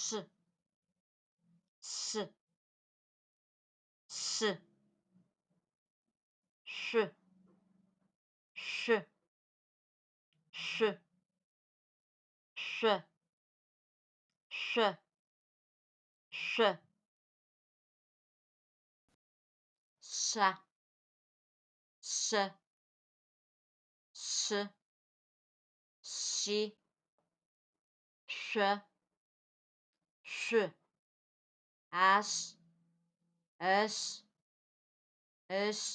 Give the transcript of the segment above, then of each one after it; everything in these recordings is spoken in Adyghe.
Ш, Ш, Шъ, Шъу, Шъу, Шъу, Шъо, Шъо, Шъо. Шъа, шъэ, шъы, шъи, шъо, шъу, ашъ, эшъ, ышъ,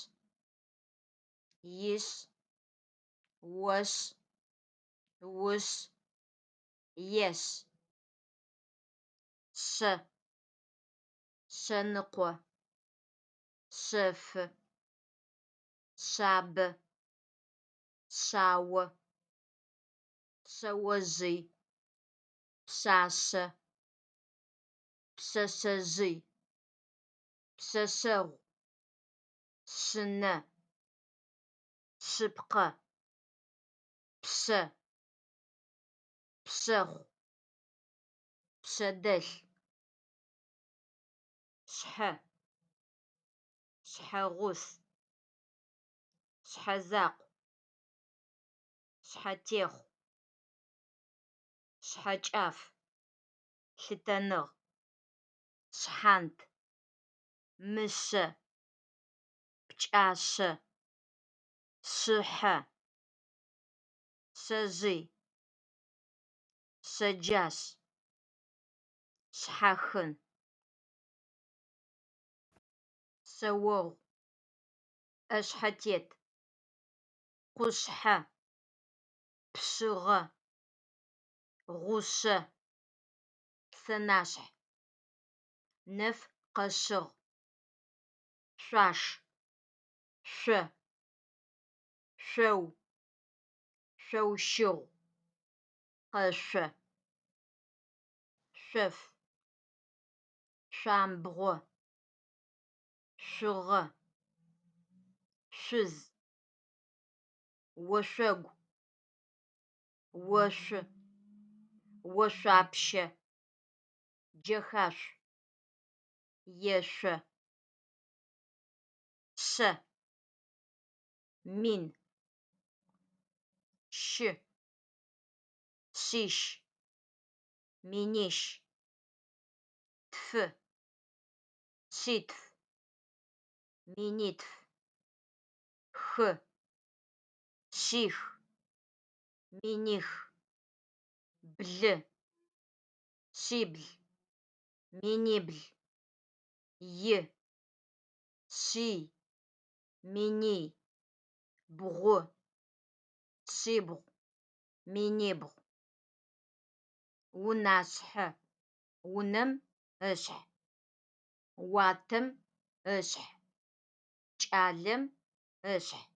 ишъ, ошъ, ушъ, ешъ. Шъэ, шъэныкъо, шъэфы, шъабэ, шъао, шъэожъый, пшъашъэ, пшъэшъэжъый, пшъэшъэгъу, шъынэ, шъыпкъэ, пшъэ, пшъэхъу, пшъэдэлъ, шъхьэ, шъхьэгъус, шъхьэзакъу, шъхьэтехъу, шъхьэкӏаф, лъытэныгъ, шъхьант, мышъэ, пкӏашъэ, шъыхьэ, шъэжъый, шъэджашъ, шъхьахын. Шъэогъу, ӏэшъхьэтет, къушъхьэ, пшъыгъэ, гъушъэ, сэнашъхь, нэф къэшъыгъ, шъуаш, шъо, шъоу, шъоущыгъу, къэшъо, шъоф, шъуамбгъо, шъугъэ, шъуз, ошъогу, ошъу, ошъуапщэ, джэхашъу, ешъо, шъэ, мин, щы, шъищ, минищ, тфы, шъитф, минитф, хы, шъих, миних, блы, шъибл, минибл, и, шъий, миний, бгъу, шъибгъу, минибгъу. Унашъхьэ – унэм ышъхь. Уатэм ышъхь. Кӏалэм ышъхь.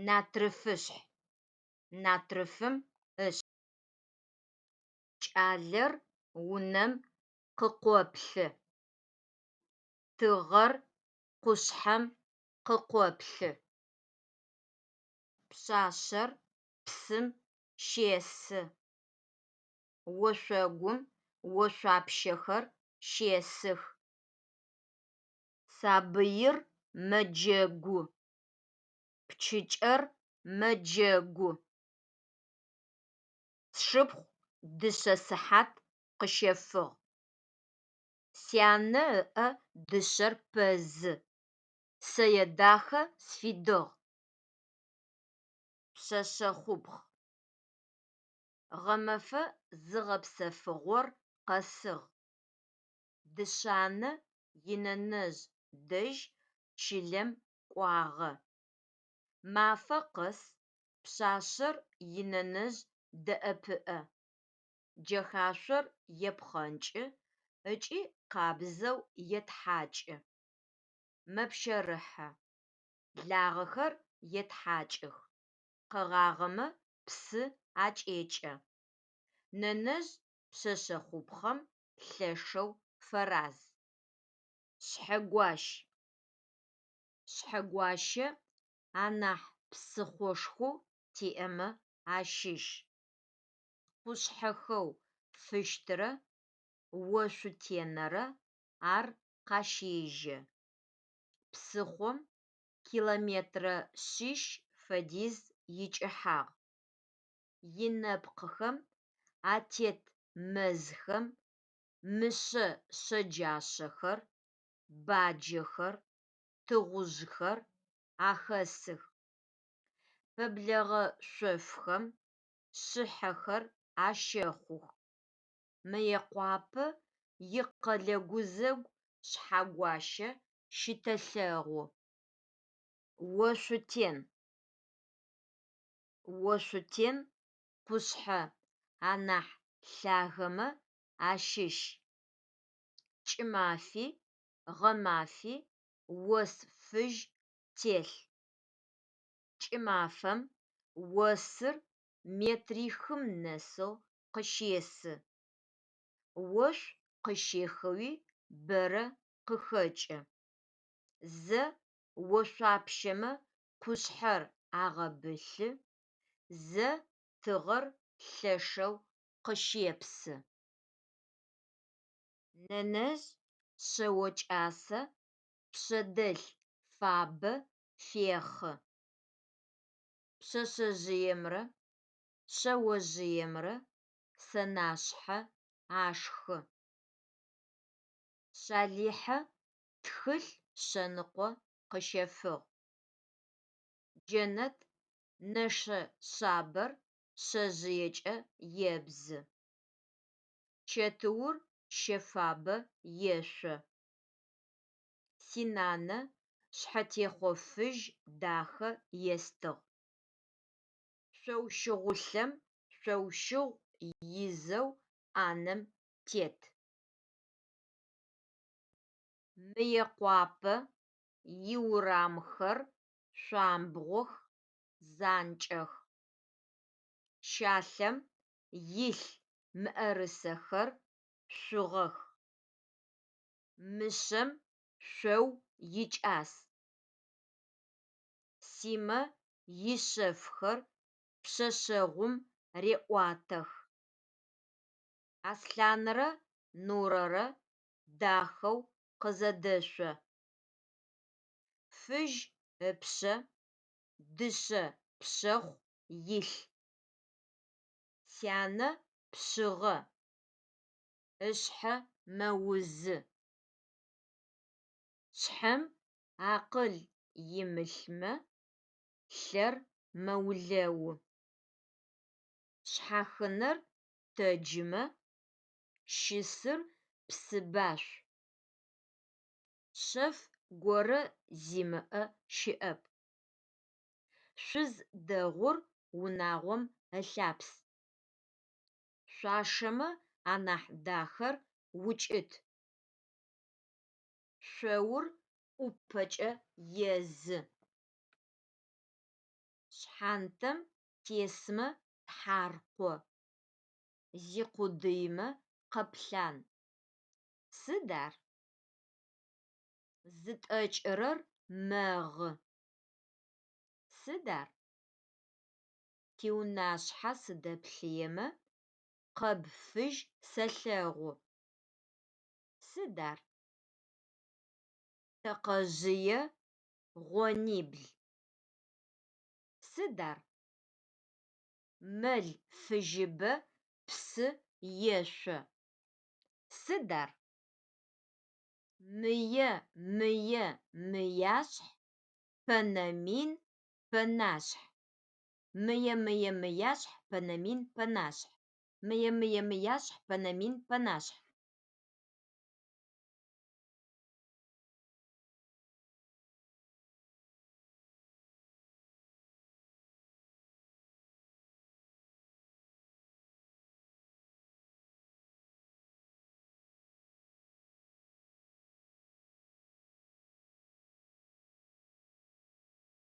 Натрыфышъхь. Натрыфым ышъхь. Кӏалэр унэм къыкъоплъы. Тыгъэр къушъхьэм къыкъоплъы. Пшъашъэр псым щесы. Ошъогум ошъуапщэхэр щесых. Сабыир мэджэгу. Пчыкӏэр мэджэгу. Сшыпхъу дышъэ сыхьат къыщэфыгъ. Сянэ ыӏэ дышъэр пэзы. Сэе дахэ сфидыгъ. Пшъэшъэ хъупхъ. Гъэмэфэ зыгъэпсэфыгъор къэсыгъ. Дышъанэ инэнэжъ дэжь чылэм кӏуагъэ. Мафэ къэс пшъашъэр инэнэжъ дэӏэпыӏэ: джэхашъор епхъэнкӏы ыкӏи къабзэу етхьакӏы, мэпщэрыхьэ, лагъэхэр етхьакӏых, къэгъагъэмэ псы акӏекӏэ. Нэнэжъ пшъэшъэ хъупхъэм лъэшэу фэраз. Шъхьэгуащ. Шъхьэгуащэ анахь псыхъошхоу тиӏэмэ ащыщ. Къушъхьэхэу Фыщтрэ Ошъутенэрэ ар къащежьэ, псыхъом километрэ шъищ фэдиз икӏыхьагъ. Инэпкъхэм атет мэзхэм мышъэ шъэджашъэхэр, баджэхэр, тыгъужъхэр ахэсых, пэблэгъэ шъофхэм шъыхьэхэр ащэхъух. Мыекъуапэ икъэлэ гузэгу Шъхьэгуащэ щытэлъэгъу. Ошъутен. Ошъутен къушъхьэ анахь лъагэмэ ащыщ. Кӏымафи гъэмафи ос фыжь телъ. Кӏымафэм осыр метрихым нэсэу къыщесы, ошъу къыщехэуи бэрэ къыхэкӏы. Зэ ошъуапщэмэ къушъхьэр агъэбылъы, зэ тыгъэр лъэшэу къыщепсы. Нэнэжъ шъэо кӏасэ пшъэдэлъ фабэ фехьы. Пшъэшъэжъыемрэ шъэожъыемрэ сэнашъхьэ ашхы. Шъалихьэ тхылъ шъэныкъо къыщэфыгъ. Джэнэт нэшэ шъабэр шъэжъыекӏэ ебзы. Чэтыур щэ фабэ ешъо. Синанэ шъхьэтехъо фыжь дахэ естыгъ. Шъоущыгъулъэм шъоущыгъу изэу ӏанэм тет. Мыекъуапэ иурамхэр шъуамбгъох, занкӏэх. Щалъэм илъ мыӏэрысэхэр шъугъэх. Мышъэм шъоу икӏас. Симэ ишъэфхэр пшъэшъэгъум реӏуатэх. Аслъанрэ Нурэрэ дахэу къызэдэшъо. Фыжь ыпшъэ дышъэ пшъэхъу илъ. Сянэ пшъыгъэ, ышъхьэ мэузы. Шъхьэм акъыл имылъмэ, лъэр мэулэу. Шъхьахынэр тэджымэ, щысыр псыбашъу. Шъэф горэ зимыӏэ щыӏэп. Шъуз дэгъур унагъом ылъапс. Шъуашэмэ анахь дахэр укӏыт. Шъоур ӏупэкӏэ езы. Шъхьантэм тесмэ тхьаркъо, зикъудыимэ къэплъан. Сыд ар? Зытӏэкӏырэр мэгъы. Сыд ар? Тиунашъхьэ сыдэплъыемэ къэб фыжь сэлъэгъу. Сыд ар? Тэкъэжъые гъонибл. Сыд ар? Мэл фыжьыбэ псы ешъо. Сыд ар? Мые мые мыяшъхь пэнэ мин пэнашъхь. Мые мые мыяшъхь пэнэ мин пэнашъхь. Мые мые мыяшъхь пэнэ мин пэнашъхь.